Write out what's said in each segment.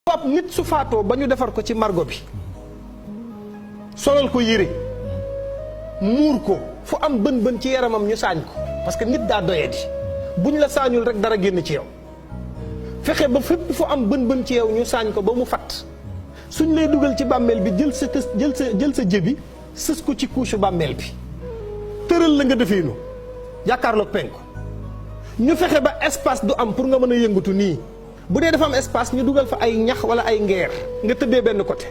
Pape nit su faatoo ba ñu defar ko ci margo bi solal ko yére muur ko fu am bën ci yaramam ñu saañ ko parce que nit daa doyadi buñ la saañul rek dara génn ci yow fexe ba fépp fu am bën ci yow ñu saañ ko ba mu fat suñ lay dugal ci bàmmeel bi jël sa jëbi sës ko ci couche bàmmeel bi tëral la nga defeenu jàkkaarloog penku ñu fexe ba espace du am pour nga mën a yëngatu nii bu dee dafa am espace ñu dugal fa ay ñax wala ay ngeer nga tëddee benn côté.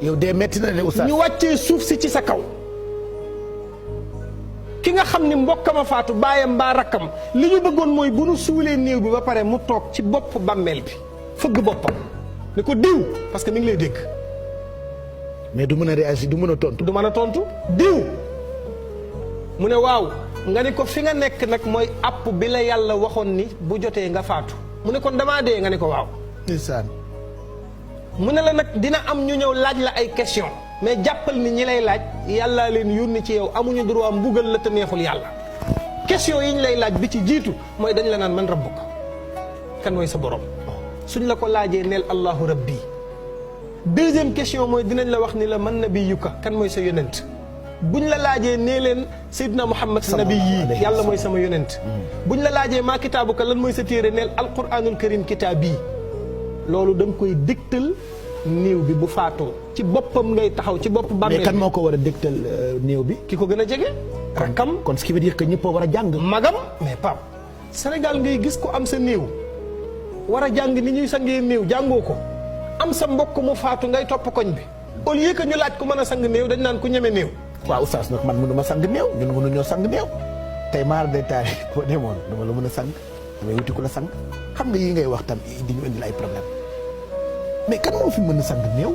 yow dee metti na ne oustaz. ñu wàccee suuf si ci sa kaw ki nga xam ni mbokkam a faatu baayam mbaa rakkam li ñu bëggoon mooy bu nu suulee néew bi ba pare mu toog ci bopp bàmmeel bi fëgg boppam ne ko diw parce que mi ngi lay dégg. mais du mën a réagir du mën a tontu. du mën a tontu diw mu ne waaw nga ni ko fi nga nekk nag mooy àpp bi la yàlla waxoon ni bu jotee nga faatu. mu ne kon damaa dee nga ne ko waaw. ndeysaan. mu ne la nag dina am ñu ñëw laaj la ay question mais jàppal ni ñi lay laaj yàllaa leen yónni ci yow amuñu droit mbugal la te neexul yàlla. question yi ñu lay laaj bi ci jiitu mooy dañ la naan man rabbuka kan mooy sa borom suñ la ko laajee neel allahu rabbi. deuxième question mooy dinañ la wax ni la man nabiyuka kan mooy sa yonent buñ la laajee nee leen Seydina Muhammad nabi yii yàlla mooy sama yonent buñ la laajee maa kitaabuka lan mooy sa téere neel alquranul karim kitaab bii loolu da nga koy dégtal néew bi bu faatoo ci boppam ngay taxaw ci bopp bàmmeel mais kan moo ko war a dégtal néew bi ki ko gën a jege rakkam kon ce qui veut dire que ñëpp a war a jàng magam mais Pape Sénégal ngay gis ko am sa néew war a jàng ni ñuy sangee néew jàngoo ko am sa mbokk mu faatu ngay topp koñ bi au lieu que ñu laaj ko mën a sang néew dañ naan ku ñeme néew. waaw oustaz nag man mënu ma sang néew ñun mënuñoo sang néew tey maar de taay boo demoon dama la mën a sang damay wuti ku la sang xam nga yi ngay wax tam di ñu indil ay problème mais kan moo fi mën a sang néew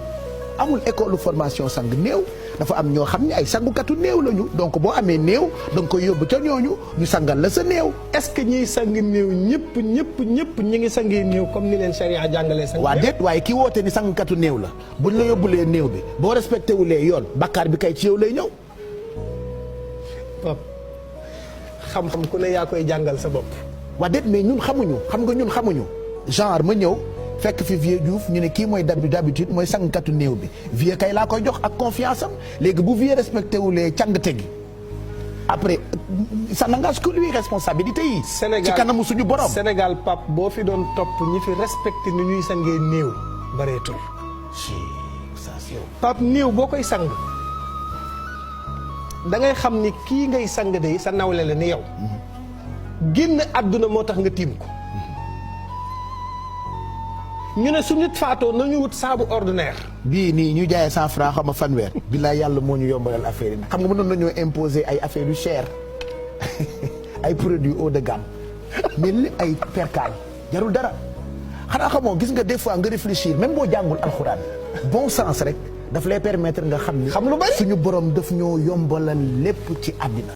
amul école formation sang néew dafa am ñoo xam ne ay sangukatu néew lañu donc boo amee néew da nga koy yóbbu ca ñooñu ñu sangal la sa néew. est-ce que ñiy sang néew ñëpp ñi ngi sangee néew comme ni leen charia jàngalee sang waa déet waaye ki woote ni sangkatu néew la buñ la yóbbulee néew bi boo respecté wulee yoon bakkaar bi kay ci yow lay ñëw. Pap xam-xam ku ne yaa koy jàngal sa bopp. waa déet mais ñun xamuñu xam nga ñun xamuñu genre ma ñëw fekk fi vieux Diouf ñu ne kii mooy d'habitude mooy sangkatu néew bi vieux kay laa koy jox ak confiance am léegi bu vieux respecté wulee càngte gi après ça n'engage que lui responsabilité yi. Sénégal ci kanamu suñu borom. Sénégal Pape boo fi doon topp ñi fi respecté ni ñuy sangee néew bareetul. Pape néew boo koy sang da ngay xam ni kii ngay sang de sa nawle la ni yow. génn àdduna moo tax nga tiim ko. ñu ne su nit faatoo nañu wut saabu ordinaire. bii nii ñu jaayee 100 francs xam nga fanweer. billaay yàlla moo ñu yombalal affaire yi xam nga mënoon nañoo imposer ay affaires yu cher ay produits haut de gamme mais li ay perkaal jarul dara xanaa xamoo gis nga des fois nga réfléchir même boo jàngul alxuraan bon sens rek daf lay permettre nga xam ni. xam lu bari suñu borom daf ñoo yombalal lépp ci àddina.